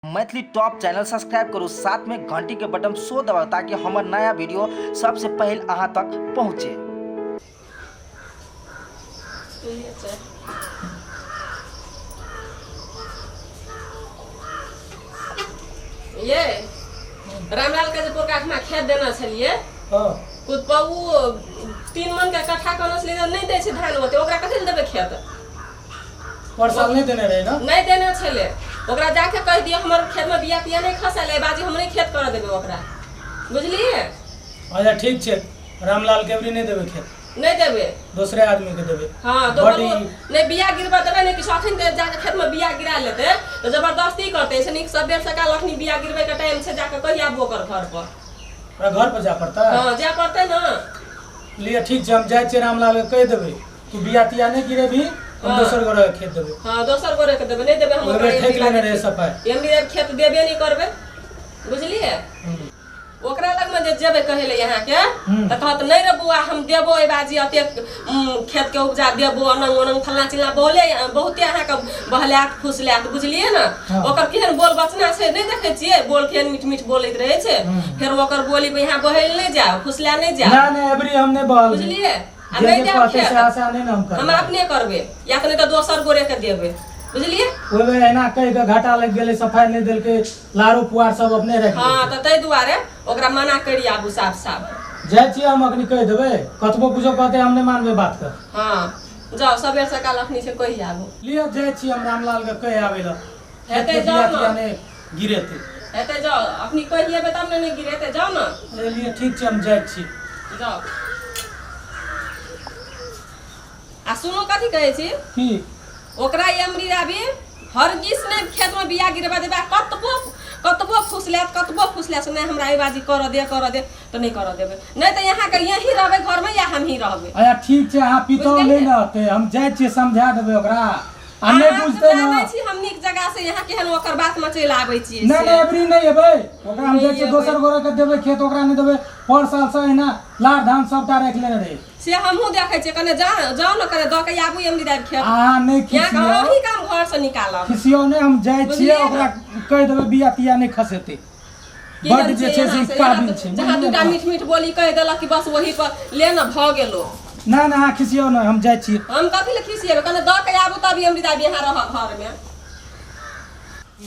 Maithili top channel subscribe करू, साथ में घंटी के बटन सो दबाउ ताकि हमर नया वीडियो सबसे पहले अहाँ तक पहुँचे। ये रामलाल के जे पोरका अखना खेत देने छलियै। हाँ। कुछ उ 3 मन के कट्ठा कहने छलियै, नहि दै छै धान ओते, ओकरा कथी लए देबै खेत? पर साल नहीं देने रहे ना? नहि देने छलै। ओकरा जाके कहि दियौ हमर खेतमे बिया तिया नहि खसल, एहि बाजी हम नहि खेत करऽ देबै ओकरा, बुझलियै? अच्छा ठीक छै, रामलाल के अबरी नहि देबै खेत। नहि देबै, दोसरे आदमी के देबै। हाँ, बड दोसर नहि बिया गिरबऽ देबै, नहि किछु। अखन तऽ जाके खेतमे बिया गिरा लेतै तऽ जबरदस्ती करतै। से नीक सबेर सकाल अखनी बिया गिरबै के टाइम छै, जाके कहि आबू ओकर घर पर। ओकरा घर पर जाय पड़तै? हाँ, जाय पड़तै ने। लिए ठीक छै, हम जाइ छियै रामलाल के कहि देबै, तू बिया तिया नहि गिरेबही, हम हाँ। दोसर गोरे के खेत देबै। हाँ, दोसर गोरे के देबै, नहि देबै हम ओहि ओकरा। बेर ठकि लेने रहै सफाइ। एमरी आब खेत देबे नहि करबै, बुझलियै? ओकरा लगमे जे जेबै कहै लए अहाँके तऽ कहत नहि रे बौआ, हम देबो एहि बाजी एतेक खेतके उपजा देबो, अनंग ओनंग फल्लाँ चिल्लाँ बोले, बहुते अहाँके बहलायत फुसलायत, बुझलियै ने? हाँ। ओकर केहन बोल बचना छै नहि देखै छियै? बोल केहन मीठ मीठ बोलैत रहै छै। फेर ओकर बोली पर यहाँ बहल नहि जाउ, फुसला नहि जाउ। ना ना, एबरी हम नहि बहल। बुझलियै? आ जे नहि जे देब कहतै खेत से आशा नहि ने हम हम करबै। अपने करबै, या तऽ नहि तऽ दोसर गोरे के देबै, बुझलियै? ओहि बेर एना कहि कऽ घाटा लागि गेलै, सफाइ नहि देलकै, लारू पुआर सब अपने राखि हाँ, लेलकै। तऽ ताहि दुआरे ओकरा मना करि आबू साफ साफ। जाइ छियै हम अखनी कहि देबै, कतबो कुछो कहतै हम नहि मानबै बात के। हाँ, जाउ, सबेर सकाल अखनी छै, कहि आबू। लिअ, जाइ छी हम रामलाल के कहि आबै लए, हेतै, खेतके जाउ बिया ने। तिया नहि गिरेतै। हेतै, जाउ, अखनी कहि एबै तब ने नहि गिरेतै, जाउ ने। ए, लिअ ठीक छै, हम जाइ छी। जाउ। आ सुनू, कथी कहै छी? की? ओकरा एमरी आबी हरगिज नहि खेतमे बिया गिरबा देबै। आ कतबो कतबो फुसलायत, कतबो फुसलायत से नहि हमरा एहि बाजी करऽ दे, करऽ दे, तऽ नहि करऽ देबै। नहि तऽ यहाँके यहीं रहबै घरमे या हमही रहबै। अच्छा ठीक छै, अहाँ पितौ बुझि नहि गेलियै? ने होतै, हम जाइ छियै समझा देबै ओकरा, आ नहि अहाँ बुझतै ने। जानै छी हम नीक जगह से यहाँ केहन ओकर बातमे चलि आबै छियै नहि से। नहि, एबरी नहि एबै ओकरा, हम जाइ छियै नहि दोसर एबै। गोरे के देबै खेत, ओकरा नहि देबै। पर साल से एहिना लार धान सबटा राखि लेने रहै। से हमहूँ देखै छियै। कने जाउ, जाउ ने, कने दऽ के आबू एमरी दाबि खेत। अहाँ नहि यहाँ खिसियौ। अहीं काम घरसँ निकालब। खिसियौ नहि, हम जाइ छियै। बुझलियै ने? ओकरा कहि देबै बिया तिया नहि खसेतै। की बड जानै जे छियै छै से यहाँ से, काबिल यहाँ छै, जहाँ बुझलियै दूटा ने? मीठ मीठ बोली कहि देलक कि बस वही पर ले ने भऽ गेलो। नहि नहि, अहाँ खिसियौ नहि, हम जाइ छियै। हम कथी लए खिसियेबै? कने दऽ के आबू तब एमरी दाबि यहाँ रहऽ घरमे।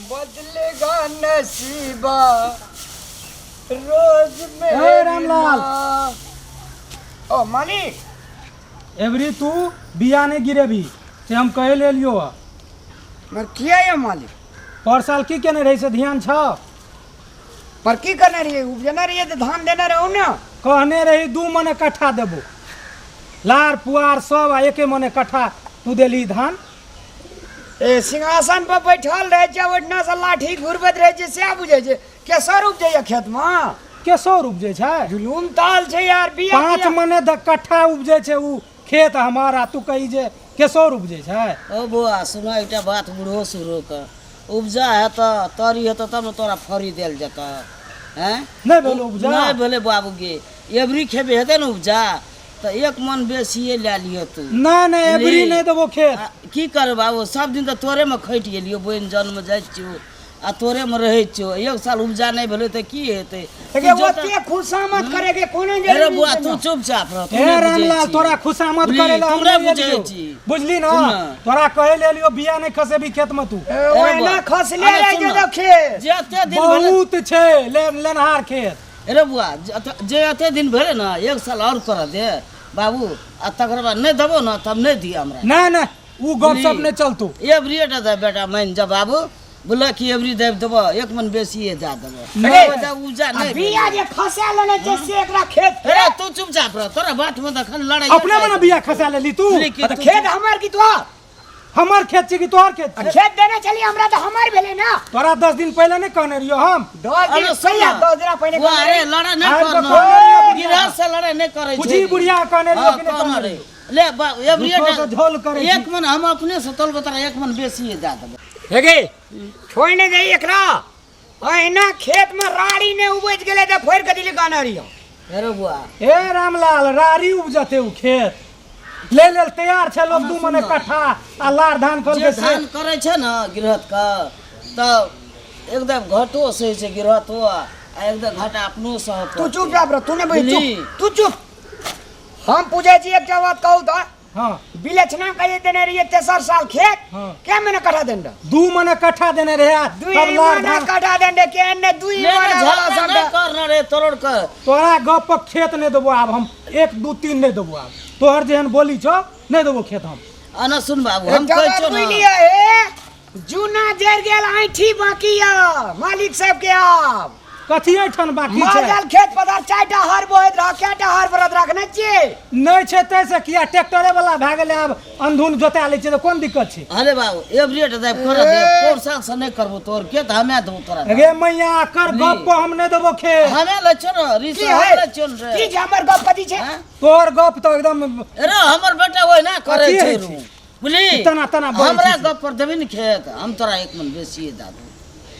बदलेगा नसीबा रोज मेरी। ए रामलाल। माँ। ओ मालिक। एबरी तू बिया नहि गिरेबी से हम कहि लेलियो हँ। मगर किया ये मालिक? पर साल की केने रही से ध्यान छौ? पर की करने रहिए? उपजेने रहिए तऽ धान देने रहू ने। कहने रही 2 मने कट्ठा देबो, लार पुआर सब, आ एके मने कट्ठा तू देली धान। ए सिंहासन पर बैठल रहै छै, ओहिठिना से लाठी घुरबैत रहै छै, सएह बुझै छै केसर उपजैया खेतमे। केसौर उपजै छै? जुलूम ताल छै यार, बिया 5 तिया- मने द कट्ठा उपजै छै उ खेत हमर, आ तू कही जे केसौर उपजै छै। ओ बौआ सुन, एकटा बात बूढ़ो सूढ़ोके, उपजा हेतऽ तरी हेतऽ तब ने तोरा फड़ी देल जेतऽ। हैं? नहि भेल उपजा? नहि भेलै बाबू गे। एबरी खेबे हेतै ने उपजा तऽ 1 मन बेसिए लए लिअ तू। नहि नहि, एबरी बुझली? नहि देबो खेत। आ, की करबै बाबू, सब दिन तऽ तोरेमे खटि गेलियौ, बोनि जनमे जाइ छियौ आ तोरेमे रहै छियौ। एक साल उपजा नहि भेलै तऽ की हेतै? देखिए, तू जोता- ओते खुशामद करे के कोनो अरे जरूरी बौआ छै तू ना। चुपचाप रह, तू हे नहि बुझै रामलाल, छी। तोरा खुशामद बुझली, करे ला तू हम नहि नहि बुझै एलियौ। छी। बुझली ना? सुन ना। तोरा कहे ले एलियौ बिया नहि खसेबी खेत में तू। ए, ओहिना बौआ, खसले अरे रह सुन जेतौ ना। खेत। जे एते दिन भेलै बहुत छै लेनहार खेत। अरे बौआ, जे एते दिन भेलै ने, एक साल और करऽ दे बाबू, आ तकर बाद नहि देबो ने तब नहि दिअ हमरा। नहि नहि, उ गप सप बुझली? नहि चलतौ। एवरी टा दे बेटा, मानि जा बाबू, बोले कि एवरी दे देबो, 1 मन बेसिए दए देबो। नहि। ओहि दे उपजा आ नहि बिया भेलै। जे खसा लेने छै से एकरा खेत के। अरे तू चुपचाप रह, तोरा बात में तखन लड़ाई अपने मने बिया खसा लेली तू। बुझली कि तऽ तू खेत हमर की तोहर? हमर खेत छै कि तोहर खेत आ छै? खेत देने छली हमरा तऽ हमर भेलै ने। तोरा 10 दिन पहिले नहि कहने रहियो हम? 10 दिन अरे सुन कहिया? ना। 10 दिन पहिले बुआ, कहने अरे रही। लड़ाई नहीं आबि कऽ करना। कहने रहियो बुढ़िया। गिरहस्थ से लड़ाई नहीं करै छै। बुझी बुढ़िया कहने रहियो हाँ, कि नहि कहने कहने रही। रहियो? ले एवरी झूठो से झोल करै छी। 1 मन हम अपने से तोलबो, तोरा 1 मन बेसिए दए देबो। हे गे, छोड़ि नहि दही एकरा। अहिना खेत में राड़ी नहि उपजि गेलै तऽ फोड़ि कऽ दिल्ली कहने रहियो। अरे बुआ। हे रामलाल, राड़ी उपजते उ खेत ले लेल तैयार छै लोग 2 मने कट्ठा आ लार धान जे कहलकै से। धान करै छै ने गृहस्थ के तऽ एकदम घटो सही छै गिरहतो आ एकदम घाटा अपनो सह तू चुपचाप रह, तू नहि बजै, बुझली? चुप, तू चुप। हम पूछै छी एकटा बात कहू तऽ। हाँ। बिलक्षणा कहे देने रहिए तेसर साल खेत। हाँ। क्या महीना कट्ठा देने रह? 2 मने कट्ठा देने रहे आ, दुई तब लार महीना धान। कट्ठा देने रहे, के ने दुई नहि, महीना नहि, वाला झगड़ा सबटा। नहि करना रे तोड़ के। तोरा गप पर खेत नहि देबो आब हम, 1 2 3 नहि देबो आब। तोहर जेहन बोली छौ नहि देबो खेत हम। आना सुन बाबू, हम एकटा कहै बात छियौ ने। बुझलियै, हे? जूना जरि गेल, ऐंठी बाकी या मालिक साहब के आब। कथी ऐठन बाकी छै? माल खेत पथार 4टा हर बोहैत रह, 4टा हर बरद रखने छियै? नहि छै ताहिसँ किया, ट्रैक्टरे वाला भए गेलै आब, अंधुन जोता लै छियै तऽ कोन दिक्कत छै? अरे बाबू, एवरेट दाबि करऽ दे, पौर साल से नहि करबो तोर खेत, हमे देबो तोरा। गे मैया, कर गप पर हम नहि देबो खेत। हमे लै छियौ ने, रिस की हम है? लै छियौ ने रे। की जे हमर गप कथी छै? हैं? तोहर गप तऽ एकदम अरे हमर बेटा ओहिना करै कथी छै होइ रू। छै? बुझली? तना तना बजै हमरा छै। गप पर देबही ने खेत, हम तोरा 1 मन बेसिए दए देबो।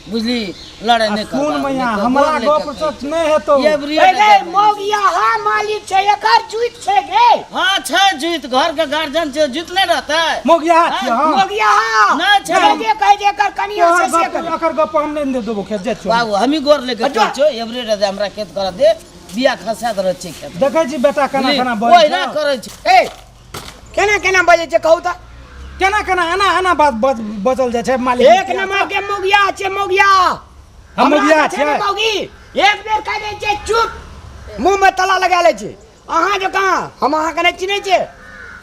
बुझली? लड़ाइ नहि सुन करबा, मैया, नहि हमरा कर, गप नहि सच नहि हेतौ। ये बरी ए रे, मौगिया हा मालिक छै, एकर जुइत छै गे। हाँ छै जुइत, घर के गार्जियन छै, जुइत नहि रहतै। मौगिया छियै, हाँ। मौगिया हा। नहि छै। जे जे कहै छै एकर कनिया तोहर से से गप, करे। एकर गप हम नहि देबो खेत, जाइ छियौ। बाबू, हमही गोर लेके अच्छा। कहै छियौ, एवरी रे हमरा खेत करऽ दे, बिया खसा दे रहै छै खेत। देखै छी बेटा केना केना बजै ओहिना छै। करै छै। ए, केना केना बजै छै कहू तऽ? केना केना एना एना बात बजल जाइ छै मालिक। एक नंबर के मौगिया छै मौगिया। हम मौगिया हमरा छै ने छियै। मौगी, एक बेर कहि दै छै चुप, मुँह में ताला लगा लै छै। अहाँ जकाँ हम अहाँके नहि चिन्है छियै।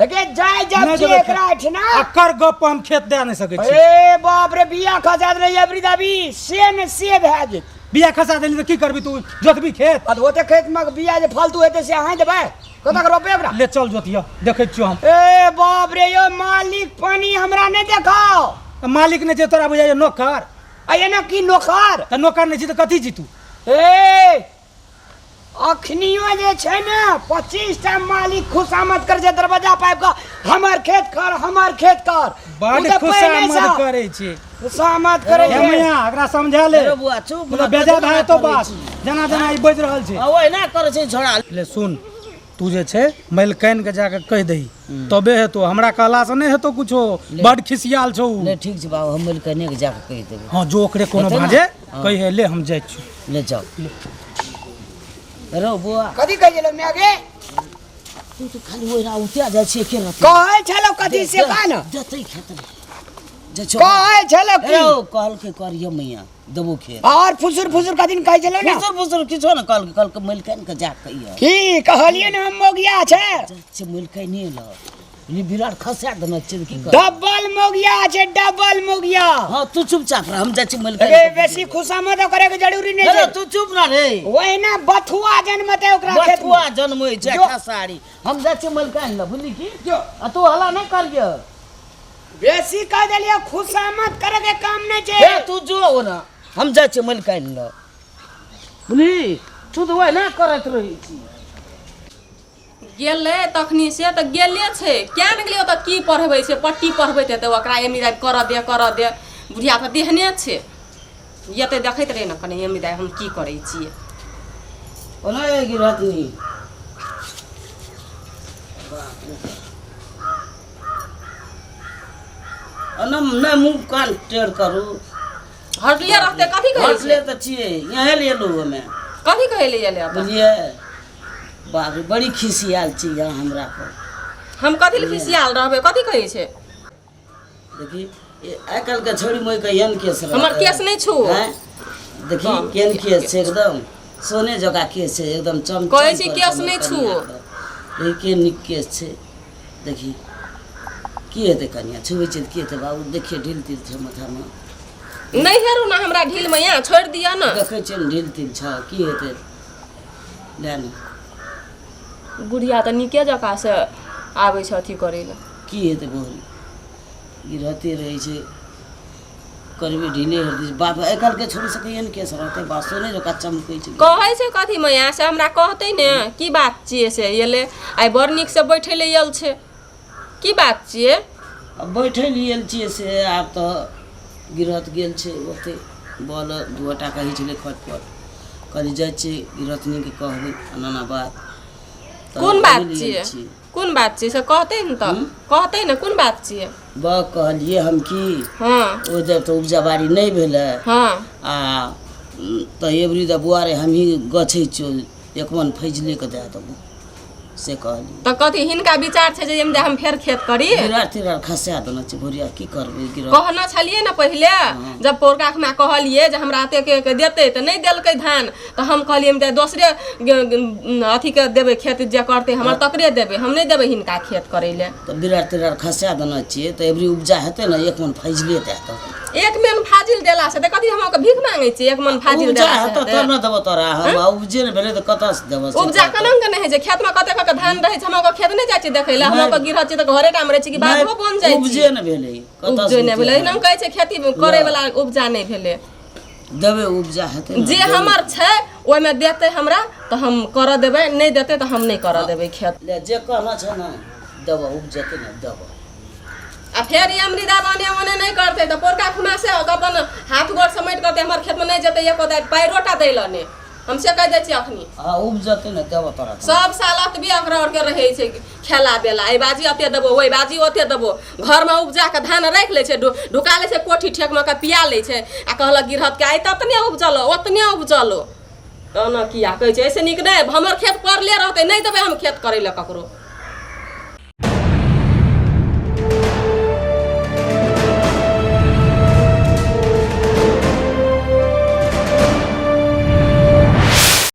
लेकिन जाय जब नहि छियै देबै एकरा खेत। एहिठिना। एकर गप हम खेत दए नहि सकै छी। ए बाप रे, बिया खसा देने एवरी दाबी से ने से भए जेतै। बिया खसा देली तऽ की करबी तू? जोतबी खेत? आ तऽ ओते खेत मे बिया जे फालतू हेतै से अहाँ देबै? कतऽ के रोपबै ओकरा? ले चल जोतिया, देखै छियौ हम। ए बाप रे, यौ मालिक पानी हमरा नहि देखाओ। तऽ मालिक नहि छै तोरा बुझाइए नौकर? आ एना की नौकर? तऽ नौकर नहि छी तऽ कथी छी तू? ए अखनियो जे छै ने 25टा मालिक खुशामद करै छै दरवाजा पर आबि कऽ, हमर खेत कर, हमर खेत कर। बड ओ तऽ खुशामद पहिनेसँ करै छै। खुशामद करै हे छै। मैया, एकरा समझा ले। अरे बुआ, चुप मतलब ना, बेजा कथी भए तो करै बात। छी? जेना जेना ई बाजि रहल छै। आ ओहिना करै छै झोड़ा। ले सुन, तू जे छै मलिकानि के जाके कहि दही तबे हेतौ, हमरा कहलासँ नहि हेतौ कुछो, बड खिसियाल छौ उ। ले ठीक छै बाबू, हम मलिकाने के जाके कहि देबै। हाँ जो ओकरे कोनो हेतै ने? भाँजे हाँ। कहि ले, हम जाइ छी। ले जाओ। रो बुआ, कथी कहै छलौ माय गे? तू तऽ खाली ओहिना उतिया जाइ छियै के रहतै? कहै छलौ कथी से कह ने। देतै खेत रे। जे छौ। कहै छलौ की? रौ, कहलकै करियो मैया, देबो खेत। और फुसुर फुसुर कथी ने कहै छलौ ने? फुसुर फुसुर किछो ने कहलकै, कहलकै मलिकानि के जा कहियो। की कहलियै ने हम मौगिया छै? जाइ छियै मलिकानि लग। ई बिरार खसा देने छियै की करबै? डबल मौगिया छै, डबल मौगिया। हाँ तू चुपचाप रह, हम जाइ छियै मलिकानि रे के। बेसी खुशामद करे के जरूरी नहि रे छै। तू चुप ना रे। ओहिना बथुआ जन्मतै ओकरा खेत मे। बथुआ जन्मै छै जो। खेसारी। हम जाइ छियै मलिकानि लग, बुझली की? जो। आ तू हल्ला नहि करियो। बेसी कह देलियै खुशामद करे के काम नहि छै। हे तू जो ओना, हम जाइ छियै मलिकानि लग, बुझली? तू तऽ ओहिना करैत रहै छी। गेलै तखनी से तऽ गेले छै, किया नहि गेलै ओतऽ? की पढ़बै छै? पट्टी पढ़बैत हेतै ओकरा। एमी दाइ करऽ दे, करऽ दे, बुढ़िया तऽ देहने छै। एतै देखैत रहै ने कनि एमी दाइ हम की करै छियै। ओना ए गिरहतनी ओना नहि मुँह कान टेढ़ करू। हटले रहतै कथी कहै हटले छै? तऽ छियै, यहाँ ले एलहुँ हमे। कथी कहै ले एलै ओतऽ? बुझलियै बाप रे, बड़ी खिसियाल छी यहाँ हमरा पर। हम कथी लए खिसियाल रहबै? कथी कहै छै? देखी आइ काल्हिके छोड़ी मोहिके एहन केस रहतै। हमर केस नहि छू। आँय? देखी बाप, केहन केस छै, एकदम सोने जकाँ केस छै, एकदम चम कहै छी केस नहि छू। देखी केहन नीक केस छै। देखी की हेतै कनिया छुबै छै तऽ की हेतै बाबू? देखिए ढील तिल छै माथामे। नहि हेरू ने हमरा ढील में, यहाँ छोड़ि दिअ ने। देखै छियै ने ढील तिल छ, की हेतै लए ने। बुढ़िया तऽ नीके जकाँ से आबै छै अथी करै लए। की हेतै बहुरी, गिरहते रहै छै, करबे ढीले हेतै बाप। आइ काल्हिके छोड़ि सकैए ने केस रहतै बाप, सोने जकाँ चमकै छै। कहै छै कथी मैया से हमरा कहतै ने की बात छियै से एलै आइ बड़ नीकसँ बैठै लए आयल छै, की बात छियै? आ बैठै लए आयल छियै से आब तऽ गिरहत गेल छै ओतै बल दू गोटा कहै छलै खटपट। कहली जाइ छियै गिरहतनीके कहबै एना एना बात। तऽ कोन बात ओहि लए आयल छियै? कोन बात छियै से कहतै ने तऽ कहतै ने कोन बात छियै। बऽ कहलियै हम की हँ ओ जब तऽ उपजा बाड़ी नहि भेलै हँ आ तऽ एबरी तऽ बौआ रे हमही गछै छियौ एक मन फैजले के दए देबो से कहलियै। तऽ कथी हिनका विचार छै जे एहिमे हम फेर खेत करी? गिरा तिरा खसा देने छै भोरिया, की करबै गिरा? कहने छलियै ने पहिले, जब पौरका खुना कहलियै जे हमरा एतेक के देतै तऽ नहि देलकै धान, तऽ हम कहलियै हम दोसरे अथीके देबै खेत, जे करतै हमर तकरे देबै, हम नहि देबै हिनका खेत करै लए। तऽ बिरार तिरार खसा देने छियै तऽ एबरी उपजा हेतै ने एक मन फैजले दए देबै। एक मन फाजिल देला से तऽ कथी हम ओकर भीख मांगै छियै? एक मन फाजिल उपजा देला से हेतौ हेतै? तब ने देबो तोरा हम, आ उपजे ने भेलै तऽ कतऽसँ देबो से? उपजा केना के नहि होइ छै? खेतमे कते कते धान रहै छै, हम ओकर खेत नहि जाइ छियै देखै लए। हम ओकर गिरह छियै तऽ घरे टा मे रहै छी कि बाधो बन जाइ छी? उपजे ने भेलै कतऽसँ? उपजो नहि भेलै, एहिना कहै छै खेती करै वाला उपजा नहि भेलै। देबै, उपजा हेतै ने। जे हमर छै ओहिमे देतै हमरा तऽ हम करऽ देबै, नहि देतै तऽ हम नहि करऽ देबै खेत। ले जे कहना छै ने देबो, उपजेतै ने देबो। आ फेर ई अमृता बने ओने नहि करतै तऽ पोरका खुना से अपन हाथ गोर समेट करतै, हमर खेतमे नहि जेतै एको दाइ पैरोटा दै लए नहि, हम से कहि दै छियै अखनी। हँ, उपजतै ने देबो तोरा। सब साल अतबे ओकरा आरके रहै छै खेला बेला, एहि बाजी ओते देबो, ओहि बाजी ओते देबो। घरमे उपजा कऽ धान राखि लै छै, ढुका लै छै कोठी ठेकमे कऽ पिया लै छै आ कहलक गिरहतके आइ तऽ ओतने उपजलो ओतने उपजलो, तहन किया कहै छै? एहिसँ नीक नहि हमर खेत पड़ले रहतै, नहि देबै हम खेत करै लए ककरो।